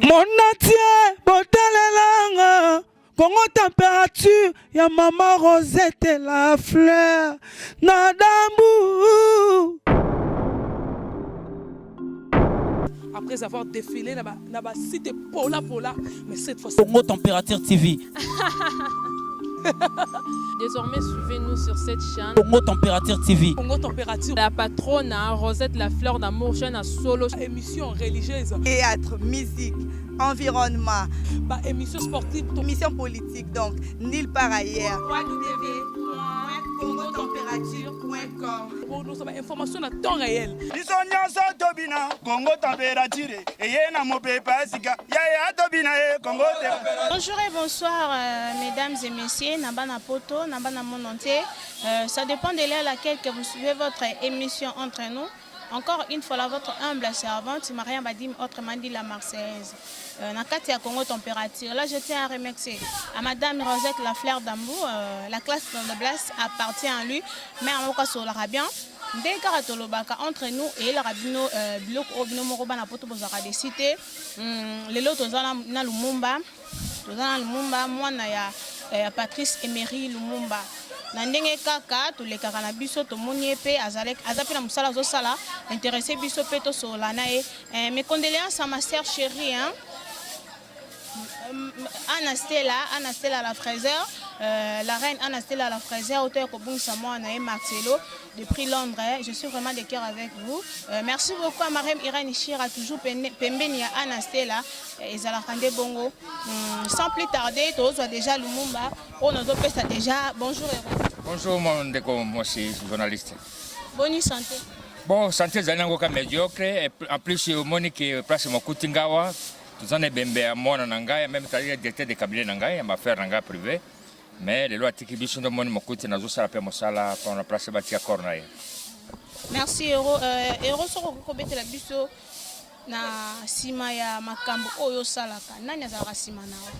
Monde entier botalelanga Congo température ya mama Rosette la fleur na dambu. Après avoir défilé na ba, na ba site pola pola, mais cette fois Congo Température TV. Désormais, suivez-nous sur cette chaîne. Congo Température TV. Congo Température. La patronne, hein, Rosette La Fleur d'Amour, chaîne à solo. Émission religieuse. Théâtre, musique, environnement. Bah, émission sportive. Émission politique, donc, nulle part ailleurs. www.congotemperature.com Pour nous, information à temps réel. Biso nyonso tobina Congo température eye na mopepe ya sika yaya tobina ye Congo. Bonjour et bonsoir mesdames et messieurs, na bana poto, na bana monde entier. Ça dépend de l'heure à laquelle que vous suivez votre émission entre nous. Encore une fois, là, votre humble servante, Mariam Badim, autrement dit la Marseillaise. Na kati ya Congo Température. Là, je tiens à remercier à Madame Rosette La Fleur d'Amour, la classe de noblesse appartient à lui, mais en tout cas, bien. Ndenge kaka tolobaka entre nous eyelaka bino biloko oyo bino moko bana poto bozalaka desi te. Lelo toza na Lumumba, toza na Lumumba, mwana ya Patrice Emery Lumumba. Na ndenge kaka tolekaka na biso, tomoni ye mpe aza mpe na mosala azosala, intéressé biso mpe tosolola na ye. Mes condoléances à ma sœur chérie, hein? Anna Stella, Anna Stella la fraiseur, la reine Anna Stella la fraiseur, auteur kobungisa mwana na ye Marcelo depuis Londres. Je suis vraiment de cœur avec vous. Merci beaucoup à Mariam Irène Shira, toujours pembeni ya Anna Stella, ezalaka nde bongo. Sans plus tarder, tozwa déjà Lumumba, oyo nazopesa déjà. Bonjour Héros. Bonjour mon ndeko mwasi journaliste. Bonne santé. Bon, santé ezali nango ka médiocre, et en plus omoni ke place mokuti ngawa toza na ebembe ya mwana na ngai, même tali directeur de cabinet na ngai ya affaire na ngai privé, mais lelo atiki biso nde omoni mokuti nazosala mpe mosala mpona place batia corps na ye. Merci Héros. Héros, soko okoki kobetela biso na nsima ya makambo oyo osalaka, nani azalaka nsima na yo?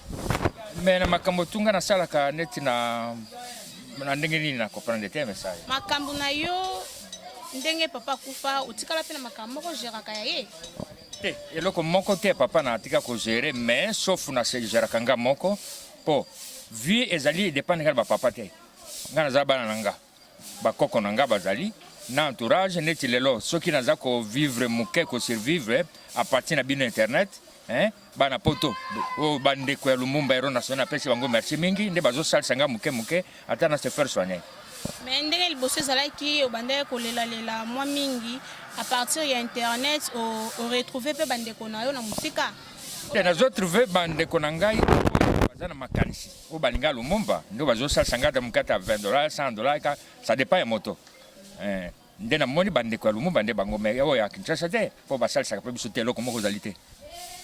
Mais na makambo tunga nasalaka neti na ndenge nini, na comprendre te message. Makambo na yo, ndenge papa akufa, otikala mpe na makambo moko géraka ya ye. Te, eloko moko te papa na atika kogérer, mais sauf na géraka nga moko, mpo vie ezali dépendre kaka na bapapa te. Nga naza bana na nga, bakoko na nga bazali na entourage. Neti lelo soki naza kovivre moke, kosurvivre à partir na bino internet, hein? Bana poto oyo, bandeko ya Lumumba Héros National, apesi bango merci mingi, nde bazosalisa nga moke moke ata na se faire soigner. Mais ndenge liboso ezalaki, obandaki kolelalela mwa mingi, à partir ya internet oretrouve mpe bandeko na yo na mosika? Te, nazotrouve bandeko na ngai oyo baza na makanisi oyo balinga Lumumba, nde bazosalisa ngai ata moke, ata 20 dollars, 100 dollars, ka ça dépend ya moto. Nde namoni bandeko ya Lumumba nde bango, mais oyo ya Kinshasa te, mpo basalisaka mpe biso te, eloko moko ozali te,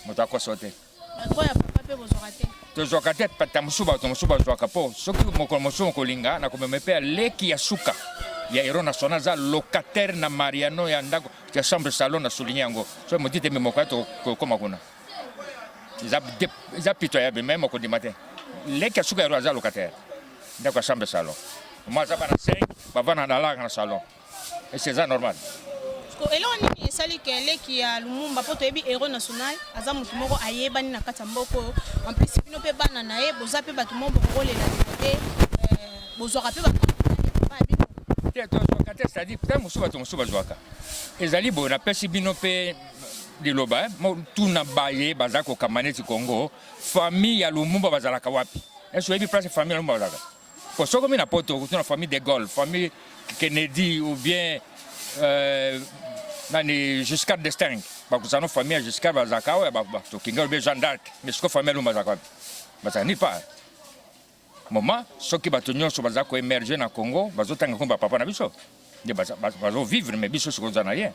moto akoso te. Badroit ya papa mpe bozwaka te? Tozwaka te. Pata mosusu, bato mosusu bazwaka, mpo soki mokolo mosusu okolinga nakomema mpe ya leki ya suka ya héros national, aza locataire na Mariano ya ndako ya chambre salon. Na souligne yango soki moti te, me moko ya tokokoma kuna eza pitoyable, me mokondima te, leki ya suka ya héros aza locataire ndako ya chambre salon. Mo aza bana 5, bavanda na alaka na salon, ese eza normal? Eloko nini esali ke leki ya Lumumba, mpo toyebi héros national aza motu moko ayebani na kati ya mboka oyo, en plus bino mpe bana na ye boza mpe bato moko bokokolela te, bozwaka mpe papa ya bino? Te, tozwaka te, c'est-à-dire peut mosusu bato mosusu bazwaka. Ezali boye, napesi bino mpe liloba, tuna baye baza kokamba neti Congo, famille ya Lumumba bazalaka wapi? Ese oyebi place famille ya Lumumba bazalaka? Po soki omi na poto, tuna famille de Gaulle, famille Kennedy ou bien nani, Giscard d'Estaing, bakozala no famille ya Giscard bazalaka oyo tokinga ou bien Jeanne d'Arc. Mais siko famille ya Lumumba bazalaka wapi? Bazalaka nulle part. Moment soki bato nyonso baza koémerge na Congo, bazotanga komba papa na biso nde bazovivre, mais biso sikoyo oza na rien.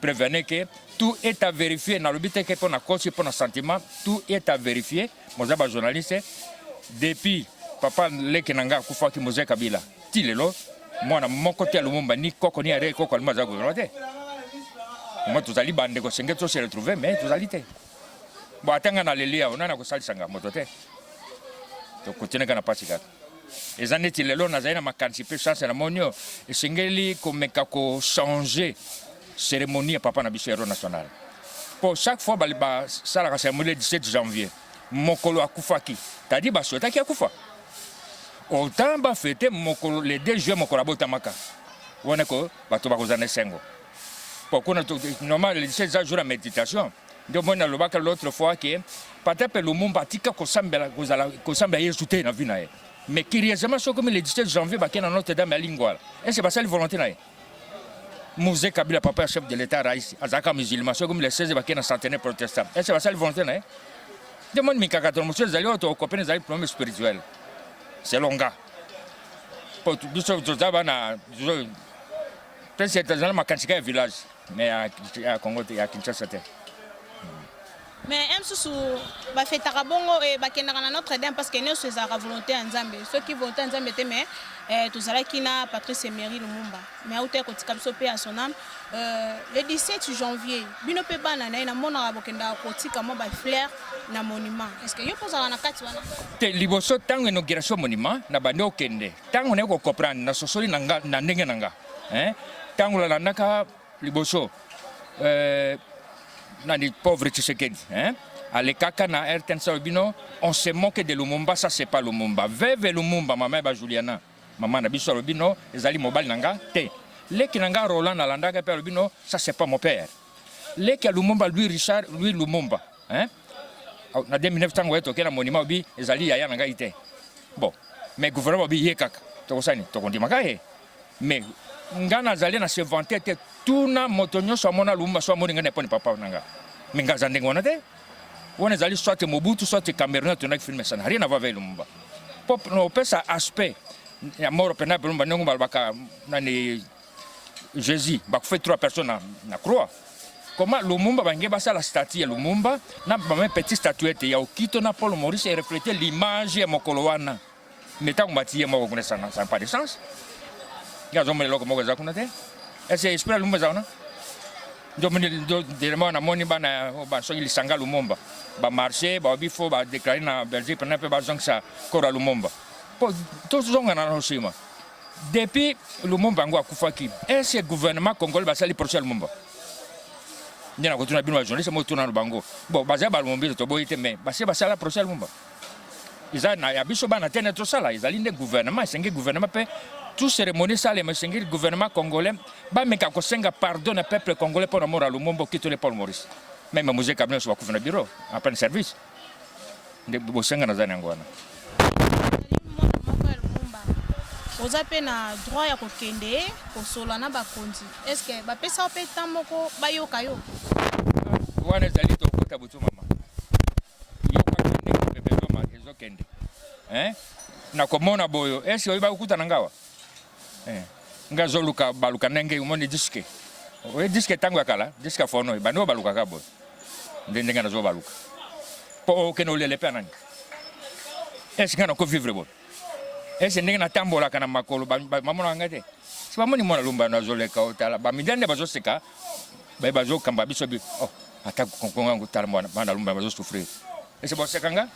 Prévenez que tout est à vérifier. Nalobi te ke mpo na kosi, mpo na sentiment, tout est à vérifier. Moza bajournaliste, depuis papa leki na ngai akufaki, Mzee Kabila, ti lelo mwana moko te ya Lumumba, ni koko ni arrière koko alumba aza gouvernement te. Mo tozali bandeko, senge tose retrouver, mais tozali te. Bon, ata ngai naleli awa, nani akosalisa nga? Moto te. Tokontinue kaka na mpasi kaka. Eza neti lelo nazali na makanisi mpe chance namoni oyo esengeli komeka kochanger cérémonie ya papa na biso héros national. Mpo chaque fois basalaka cérémonie le 17 janvier, mokolo akufaki, tadi baswetaki akufa. Autant bafete mokolo le 2 juin, mokolo abotamaka wana, ko bato bakozala na esengo. Po kuna normal le 17 eza jour ya méditation. Nde omoni nalobaka l'autre fois ke Patape Lumumba atika kosambela, kozala kosambela Yesu te na vie na ye. Mais curieusement, soki okomi le 17 janvier, bakei na Notre Dame ya Lingwala, ese basali volonté na ye? Mzee Kabila, papa ya chef de l'État Raïs, azalaka musulman. Soki okomi le 16, bakei na centenaire protestant, ese basali volonté na ye? Nde moni mikakatano mosusu ezali oyo tokopene, ezali problème spirituel selon nga. Po biso toza bana presque tozala makanisi kaka ya village, mais ya Congo te, ya Kinshasa te. Mais un mosusu bafetaka bongo, bakendaka na Notre Dame parce que nyonso ezalaka volonté ya Nzambe. Soki volonté ya Nzambe te, mais tozalaki na Patrice Emery Lumumba, mais auta kotika biso mpe ya son âme. Le 17 janvier, bino mpe bana na ye, namonaka bokendaka kotika mwa bafleur na monument. Est ce que yo mpo ozalaka na kati wana? Te, liboso ntango inauguration monument na bandi okende, ntango naye kocomprendre na sosoli na nga na ndenge na nga, hein? Ntango nalandaka liboso nani, pauvre Tshisekedi, hein? Alekaka na RTNC, alobi bino: "On se moque de Lumumba, ça c'est pas Lumumba." Veve Lumumba, mama ya bajuliana, mama na biso, alobi: "No, ezali mobali na nga te." Leki na nga Roland alandaka mpe, alobi: "No, ça c'est pas mon père." Leki ya Lumumba, Louis Richard, Louis Lumumba, hein? Na 2009, ntango ye toke na monument, obi ezali yaya na ngai te. Bon, mais gouvernement obi ye kaka, tokosani, tokondimaka ye. Mais nga nazali na se vanter te. Tuna moto nyonso amona Lumumba, so amoni ngai na eponi papa na nga. Mais nga aza ndenge wana te. Wana ezali soit Mobutu, soit Cameroun atondaki film, ça n'a rien à voir avec Lumumba. Po opesa aspect ya mort mpena Lumumba, ndenge balobaka nani, Jésus bakufi trois personnes na croix. Comment Lumumba bange basala statue ya Lumumba na bame petit statuette ya Okito na Paul Maurice erefléter l'image ya mokolo wana? Mais ntango batie ye moko kuna, ça n'a pas de sens. Nga azomona eloko moko eza kuna te. Ese esprit ya Lumumba eza wana? Ndelema namoni bana soki lisanga Lumumba bamarché, baobi fo badéclarer na Belgique mpena mpe bazongisa corps ya Lumumba. Po tozonga na nsima, depuis Lumumba yango akufaki, est-ce gouvernement congolais basali procès ya Lumumba? Nde na kotuna bino bajournaliste, motuna na bango. Bon, baza balumumbi, toboyi te, mais basi basala procès ya Lumumba? Eza na ya biso bana te nde tosala, ezali nde gouvernement. Esengi gouvernement mpe tout cérémonie esalema, esengeli gouvernement congolais bameka kosenga pardon na peuple congolais mpo na mort ya Lumumba, Okitole, Paul Maurice, même Mzee Kabila, nyonso bakufi na bureau en plein service. Nde bosenga naza na yango wana. Mwana moko ya Lumumba, oza mpe na droit ya kokende kosola na bakonzi. Est ce que bapesa yo mpe temps moko bayoka yo? Wana ezali tokota butu, mama. Yokaki ndenge pepe ezokende nakomona boyo ese oyo bakokutana ngawa. Nga azoluka baluka ndenge omoni disque oye, disque ntango ya kala, disque ya phono, bandi oyo balukaka boye, nde ndenge nazo baluka mpo okende olele mpe anani. Ese nga nakovivre boye? Ese ndenge natambolaka na makolo, bamonaka ngai te? Si bamoni mwana Lumba nazoleka, otala bamidele nde bazoseka, baye bazokamba biso bi oh, ata kongo, tala bana Lumba bazosouffrir, ese boseka nga?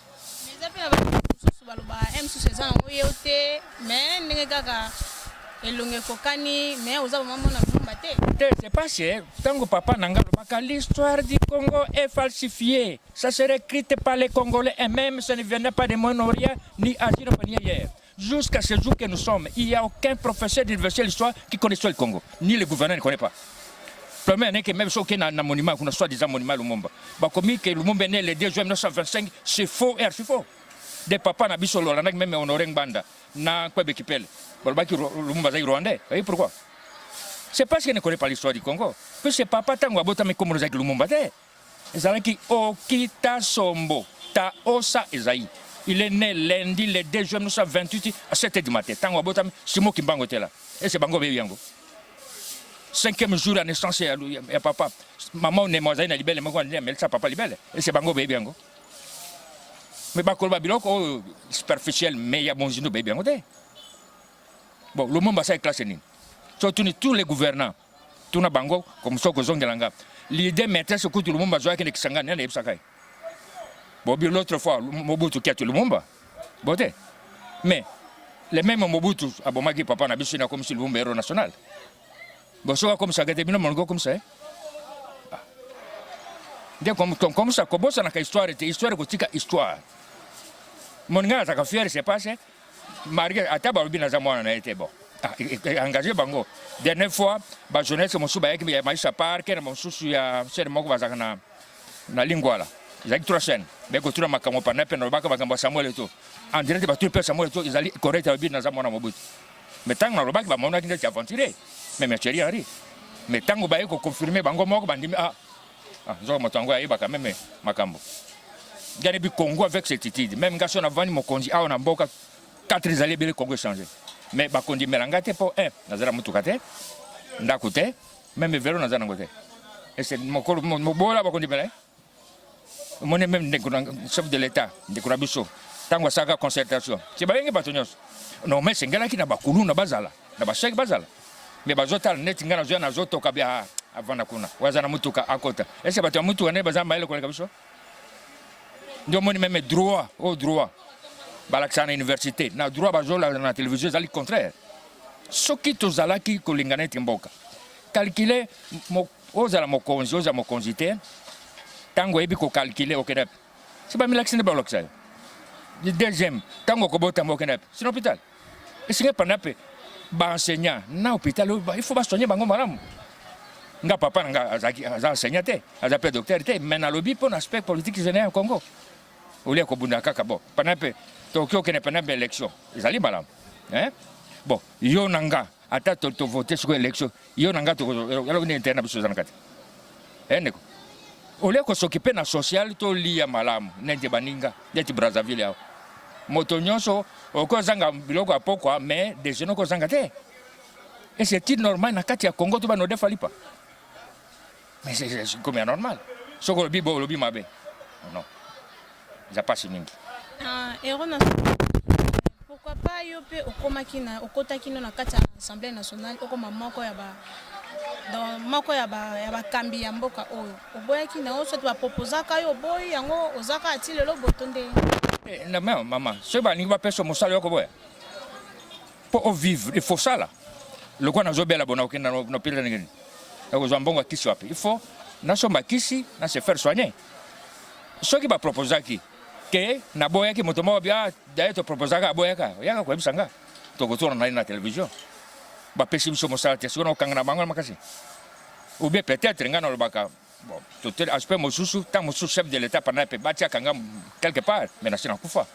Eza mpe na bato mosusu balobaka e mosusu eza nango yo te, mais ndenge kaka elongo ekokani, mais oza vraiment mwana Lumumba te. Te, c'est parce que ntango papa na nga alobaka: "L'histoire du Congo est falsifiée, ça serait écrite par les Congolais et même ça ne venait pas de Moyen-Orient, ni Asie, ni ailleurs." Jusqu'à ce jour que nous sommes, il n'y a aucun professeur d'université d'histoire qui connaît le Congo, ni le gouverneur ne connaît pas. Première année que même soki na, na monument kuna, soi-disant monument Lumumba, bakomi que Lumumba est né le 2 juin 1925, c'est faux et archi faux. De papa na biso lolandaki même Honoré Ngbanda na Kwebe Kipele, balobaki Lumumba azali rwandais. Oyebi pourquoi? C'est parce qu'il ne connaît pas l'histoire du Congo. Puisque papa, ntango abotami, kombo ezalaki Lumumba te, ezalaki Okita Sombo Ta Osa Ezai. Il est né lundi le 2 juin 1928 à 7 heures du matin. Ntango abotami, Simo Kimbango te la. Ese bango beyebi yango? Cinquième jour ya naissance ya papa, mama onemo azali na libele moko, amelisa papa libele. Ese bango beyebi yango? Mais bakoloba biloko oyo superficiel, mais ya bonzindo beyebi yango te. Bon, Lumumba asali classe nini? So tuni tous les gouvernants, tuna bango comme so kozongela nga l'idée maîtresse kutu Lumumba azwaki na Kisangani, nani ayebisaka ye? Bobi l'autre fois Mobutu kiatu Lumumba bote, mais le même Mobutu abomaki papa na biso, na komisi Lumumba héros national. Bon, soki akomisaka te, bino molingo okomisa ye. Nde comme ça kobosanaka histoire te, histoire ekotika histoire. Moninga azalaka fier, c'est pas malgré ata balobi naza mwana na ye te, bon ah, engage bango. Dernière fois ba jeunesse mosusu bayaki ya Maisha Park na mosusu ya chaîne moko bazalaka na Lingwala, ezalaki trois chaînes, bayaki kotuna makambo panda mpe nalobaka makambo ya Samuel Eto'o en direct, batuni mpe Samuel Eto'o ezali correct, alobi naza mwana Mobutu. Mais ntango nalobaki, bamonaki neti aventurier, même Thierry Henry. Mais ntango baye koconfirme, bango moko bandimi: ah, ah, nzoka moto yango ayebaka même makambo ngani bi Congo avec certitude. Même nga so navandi mokonzi awa na mboka, 4 ezali ebele, Congo échange, mais bakondimela nga te mpo 1 nazala motuka te, ndako te, même vélo naza nango te. Ese mokolo mobola bakondimela ye? Omoni, même ndeko na chef de l'État, ndeko na biso, ntango asalaka concertation, ti bayengi bato nyonso, non, mais esengelaki na bakuluna bazala, na basheke bazala, mais bazotala neti ngai nazoya, nazotoka bia, avanda kuna, oyo aza na mutuka akota. Ese bato ya mutuka nde baza mayele koleka biso? Nde omoni, même droit oyo, droit balakisaka na université, na droit bazolanda na télévision, ezali contraire. Soki tozalaki kolinga neti mboka, calcule, ozala mokonzi, ozala mokonzi te, ntango oyebi kocalculer, okende wapi? Si bamilakisi nde balakisa yo. Deuxième, ntango okobotama, okende wapi? Sina hôpital. Esinge panda mpe baenseignant na hôpital, il faut basoigne bango malamu. Nga papa na nga azalaki, aza enseignant te, aza mpe docteur te, mais nalobi mpo na aspect politique général ya Congo, olia kobunda kaka. Bon, panda mpe tokoki okende panda mpe élection ezali malamu, hein? Bon, yo na nga, ata tovote sikoyo élection, yo na nga eloko nini intérêt na biso eza na kati? Ndeko, olia kosokipe na social, tolia malamu neti baninga, neti Brazzaville awa, moto nyonso okozanga biloko ya pokwa, mais déjeuner okozanga te. Et c'est normal na kati ya Congo to bano defa lipa, mais c'est comme ya normal. Soki olobi bo olobi mabe, non, eza pasi mingi. Ah, héros national, pourquoi pas yo mpe okomaki na okotaki no na kati ya Assemblée nationale, okoma moko ya ba donc moko ya bakambi ya mboka oyo? Oboyaki na yo, soki baproposaka yo, oboyi yango, ozaka ati lelo boto nde? Eh, na mama, soki balingi bapesa mosala, yo koboya? Mpo ovivre, il faut sala. Lokola nazobela bona, okenda na hôpital ndenge nini? Nakozwa mbongo ya kisi wapi? Il faut nasomba kisi, na se faire soigner. Soki baproposaki ke naboyaki, moto moko bia daye toproposaka, aboyaka, oyaka koyebisa nga, tokotuna na ye na télévision. Bapesi biso mosala te, soki nakokanga na bango na makasi, ou bien peut-être ngai nalobaka, bon, totel aspect mosusu, ntango mosusu chef de l'État pendant mpe batiaka nga quelque part, mais nasi nakufa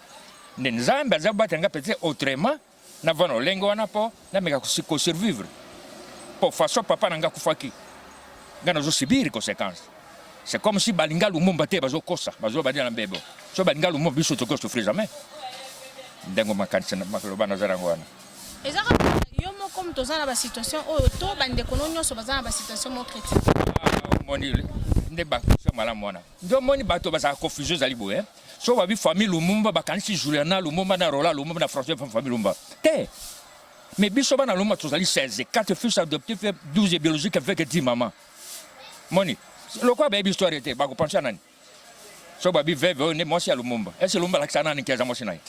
nde Nzambe aza kobatela nga peut-être autrement, navanda lolenge wana mpo nameka kosurvivre, mpo façon papa na nga akufaki, nga nazosubir conséquence. C'est comme si balinga Lumumba te, bazokosa, bazobadia na mbebo. So balinga Lumumba, biso tokoki souffrir jamais ndenge makanisi maloba naza yango wana. Eza kaka yo moko moto oza na basituation oyo, to bandeko no nyonso baza na basituation moko critique? Omoni nde bakusio malamu wana, nde omoni bato bazalaka confusion ezali boye. So babi famille Lumumba, bakanisi Juliana Lumumba na Roland Lumumba na François, famille Lumumba te. Mais biso bana Lumumba tozali 16, 4 fils adoptifs, 12 biologiques avec 10 mamans. Moni lokola bayebi histoire te, bakopense nani? So babi veuve oyo nde mwasi ya Lumumba, ese Lumumba alakisa nani ke aza mwasi na ye?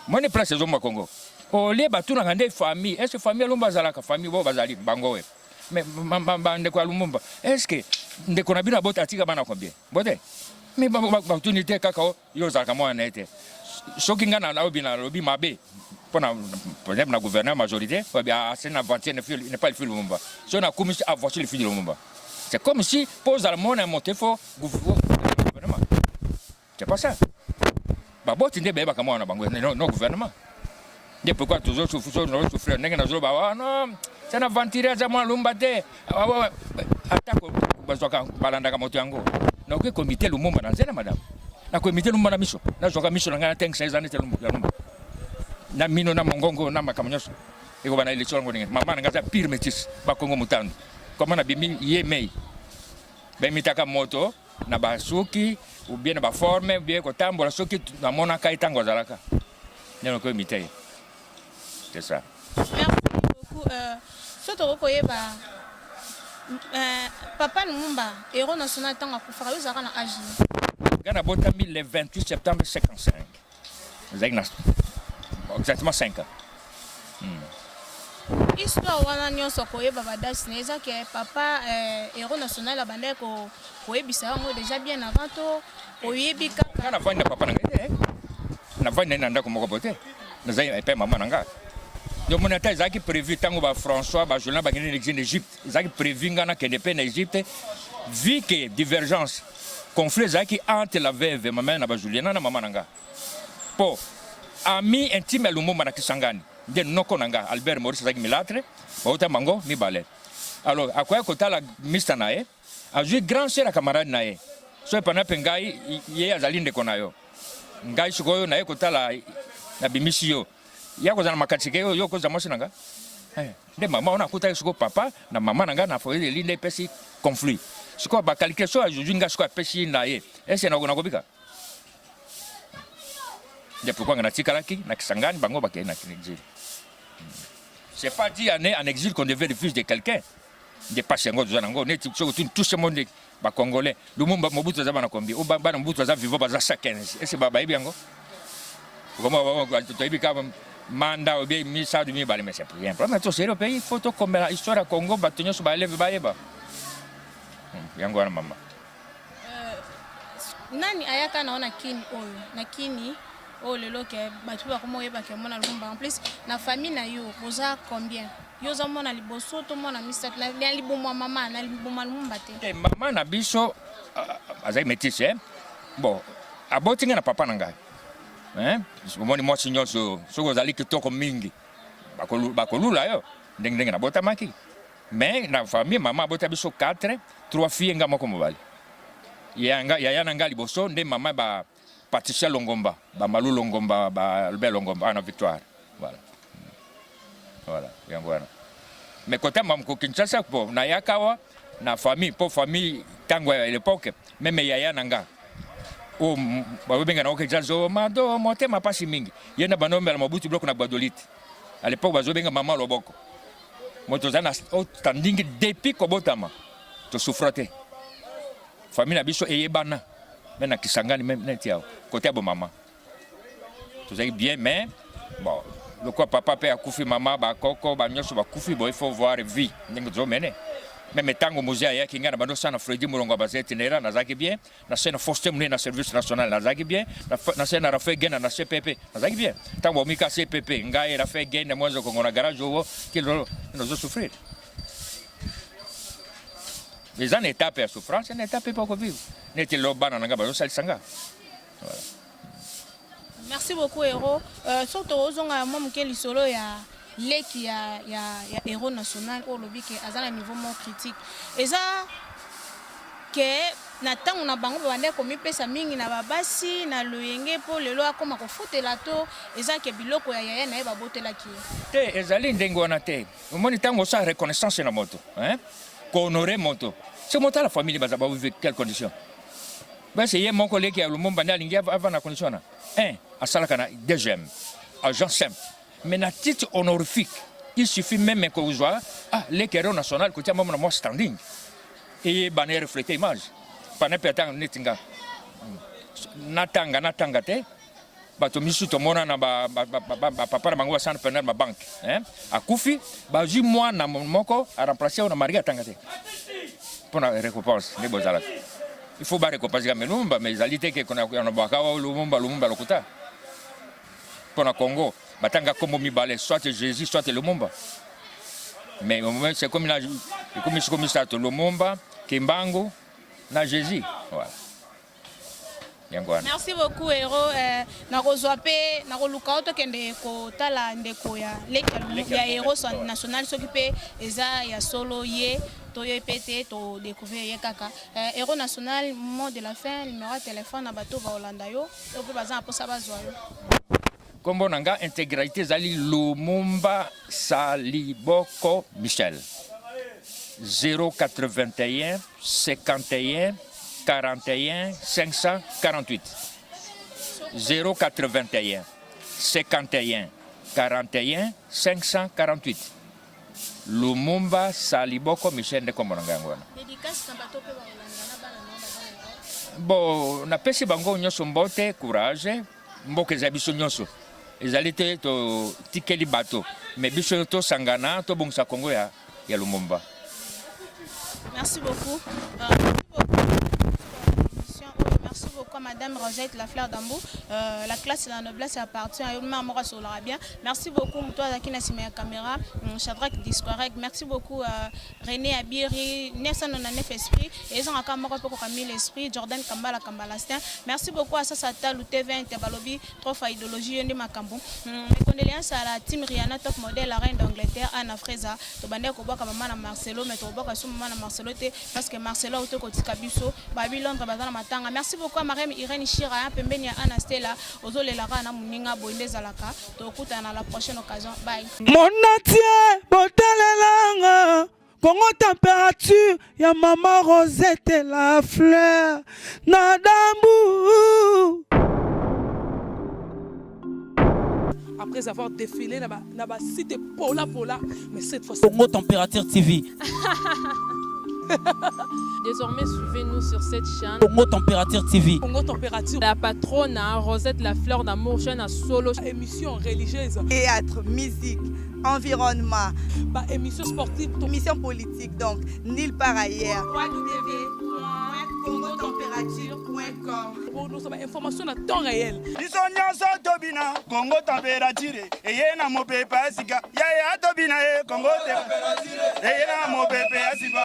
Moni place ezomba Congo, olie batunaka nde famille, est-ce famille ya Lumumba azalaka famille bo bazali bango oyo? Mais bandeko ya Lumumba, est ce que ndeko na bino abota, atika bana combien? Bote, mais batuni te kaka yo ozalaka mwana na ye te. Soki ngai nalobi, nalobi mabe mpona par exemple na gouverneur majorité, ah, c'est un aventurier, n'est pas le fils de Lumumba. Soki nakumisi, ah, voici le fils de Lumumba. C'est comme si mpo ozala mwana ya moto, il faut gouvernement. C'est pas ça. Baboti nde bayebaka mwana na bango, no gouvernement. Nde pourquoi tozosouffrir ndenge nazoloba: ah non, c'est un aventurier, aza mwana Lumumba te. Atako bazwaka, balandaka moto yango. Nakoki komite Lumumba na nzela, madame, nakoimite Lumumba na miso, nazwaka miso na ngai natengisa, eza neti ya Lumumba na mino, na mongongo, na makambo nyonso. Ekoba na élection yango ndenge mama na ngai aza pure métis bakongo motando, koma nabimi ye mei. Baimitaka moto na basuki ou bien na baforme ou bien kotambola. Soki namonaka ye ntango azalaka nde nakoimite ye, c'est ça. Merci beaucoup. So tokoki koyeba, papa Lumumba, héros national, ntango akufaka, yo ozalaka na age nini? Nga nabotami le 28 septembre 55, ezalaki na exactement 5 ans. Histoire wana nyonso koyeba ba dates na eza ke papa eh, héros national abandaki ko koyebisa yango déjà bien avant to oyebi kaka. Nga navandi na papa na ngai te, navandi na ye na ndako moko boye te, nazali epai mama na nga. Yo moni ata ezalaki prévu ntango ba François ba Julien bakende na exil na Egypte, ezalaki prévu nga nakende mpe na Egypte vu que divergence conflit ezalaki entre la veuve ma mère na ba Julien na mama na nga. Po ami intime ya Lumumba na Kisangani nde noko na nga Albert Maurice azalaki milatre, bauta bango mibale. Alors akoya kotala mista na ye, azwi grand sœur ya camarade na ye, soki pana mpe ngai ye azali ndeko na yo, ngai sikoyo naye kotala nabimisi yo, ye akozala na makanisi ke yo okozwa mwasi na nga eh, nde mama wana akutaki sikoyo papa na mama na ngai na foyer eli nde epesi conflit sikoyo bakalikile soki azwi ngai sikoyo apesi na ye ese nakobika nde pourquoi nga natikalaki na Kisangani, bango bakei na exil. C'est pas dit en, en exil qu'on devait le fils de quelqu'un. Nde pasi yango toza nango neti soki otuni tout ce monde ba congolais Lumumba Mobutu aza bana combien ou bana Mobutu aza vivant baza 115 est-ce ba bayebi yango comment toyebi kaka manda ou bien misato mibale mais c'est rien problème to sérieux pays faut tokomela histoire ya Congo bato nyonso ba élève bayeba yango wana mama. Euh, nani ayaka na yo na kini oyo na kini oyo lelo ke bato mpe bakoma oyeba ke mwana Lumumba en plus na famille na yo boza combien yo oza mwana liboso to mwana misato na libumu ya mama na libumu ya Lumumba te? Te, mama na biso azali métisse eh? Bon, aboti ngai na papa na ngai eh? Omoni mwasi nyonso soki ozali kitoko mingi bakolula yo ndenge ndenge nabotamaki. Mais na famille mama abota biso 4, 3 filles nga moko mobali. Yanga yaya na nga liboso nde mama ba Patricia Longomba, ba Malu Longomba, ba Albert Longomba na Victoire. Voilà. Voilà, yango wana. Mais kota mama ko Kinshasa po na yakawa na famille po famille tango ya l'époque meme yaya na nga o babenga na oke jazo mado motema pasi mingi ye na banombela Mobutu biloko na Gbadolite à l'époque bazobenga mama loboko moto oza na standing depuis kobotama tosufra te famille na biso eyebana me na Kisangani me neti awa kote ya bomama tozalaki bien mais bon lokola papa mpe akufi mama bakoko banyonso bakufi bo il faut voir vie ndenge tozomene meme ntango muze ayaki ngai na bando osala na Fredi Molongo ya baza itinérant nazalaki bien na se na Faustin Munene na service national nazalaki bien na se na Rafael Gena na CPP nazalaki bien ntango baomika CPP ngai Rafael Gena mwanza Kongo na garage owo kilo nazo souffrir eza na etape ya souffrance na etape mpo kovivre neti lelo bana na ngai bazosalisa nga voilà. Merci beaucoup héros. Euh, surtout ozonga mwa moke lisolo ya leki ya, ya, ya héros national oyo olobi ke aza na niveau moko critique eza ke na ntango na bango babandaki komipesa mingi na babasi na loyenge mpo lelo akoma kofutela to eza ke biloko ya yaya na ye babotelaki ye? Te, ezali ndenge wana te. Omoni ntango osala reconnaissance na moto, hein? Kohonorer moto soki moto ala famille baza bavivre quelle condition basi ye moko leki ya Lumumba nde alingi ava na condition wana un asalaka na DGM agent simple mais na titre honorifique il suffit même kozwa ah leki héros national kotia mamo na mwa standing eyebana ereflete image pana mpe ata neti nga natanga natanga te bato misusu tomona na bapapa na bango basala pena na babanke akufi bazwi mwana moko aremplace oyo na marie atanga te mpo na récompense nde bozalaka il faut barécompense kame Lumumba mais ezali te ke na baka Lumumba Lumumba lokuta mpo na Congo batanga kombo mibale soit Jésus soit Lumumba mais c'est comme na ekomi siko misato Lumumba Kimbangu na Jésus voilà. Yango wana. Merci beaucoup héros. Euh, nakozwa mpe nakoluka yo tokende kotala ndeko ya leki ya héros national soki mpe eza ya solo ye to ye mpe te to découvrir ye kaka. Euh, héros national mot de la fin numéro ya téléphone na bato baolanda yo to mpe baza na mposa bazwa yo. Kombo na nga intégralité ezali Lumumba Saliboko Michel 081 51 41 548 081 51 41 548 Lumumba Saliboko Michel nde kombo na nga yango wana. Dédicace na bato mpe bakolanda na bana na baza na Bon, napesi bango nyonso mbote, courage. Mboka eza biso nyonso, ezali te totikeli bato. Mais biso tosangana, tobongisa Congo ya Lumumba. Merci beaucoup. Merci beaucoup. Merci beaucoup à Madame Rosette La Fleur d'Ambou. La classe et la noblesse appartient à Yolma Mora Solara bien. Merci beaucoup Moutoua Zaki na sima ya caméra, Shadrach Discorek. Merci beaucoup René Abiri, 999 Esprit, et ils ont encore moko poko Camille Esprit, Jordan Kambala Kambalastin. Merci beaucoup à Sasa Talou TV Balobi, trop idéologie yonde makambo. Mes condoléances à la team Rihanna top modèle, la reine d'Angleterre, Anna Freza. Tobande kobwaka mama na Marcelo, mais tobwaka so mama na Marcelo te parce que Marcelo auto kotika biso, babi Londres bazana matanga. Merci beaucoup à Mariam Irène Shira, pembeni ya Anna Stella, ozolelaka na muninga boye nde ezalaka. Tokutana na la prochaine occasion. Bye. Monatie botalelanga Congo Température ya mama Rosette La Fleur na dambu. Après avoir défilé na ba site pola pola, mais cette fois-ci Congo Température TV. Désormais, suivez-nous sur cette chaîne. Congo Température TV. Congo Température. La patronne, hein, Rosette La Fleur d'Amour, chaîne à solo. Émission religieuse. Théâtre, musique, environnement. Bah, émission sportive. Émission politique, donc, nulle part ailleurs. www.congotempérature.com. Pour nous, sommes information à temps réel. Biso nyonso tobina Congo Température eye na mopepe ya sika. Yaya tobina ye Congo Température eye na mopepe ya sika.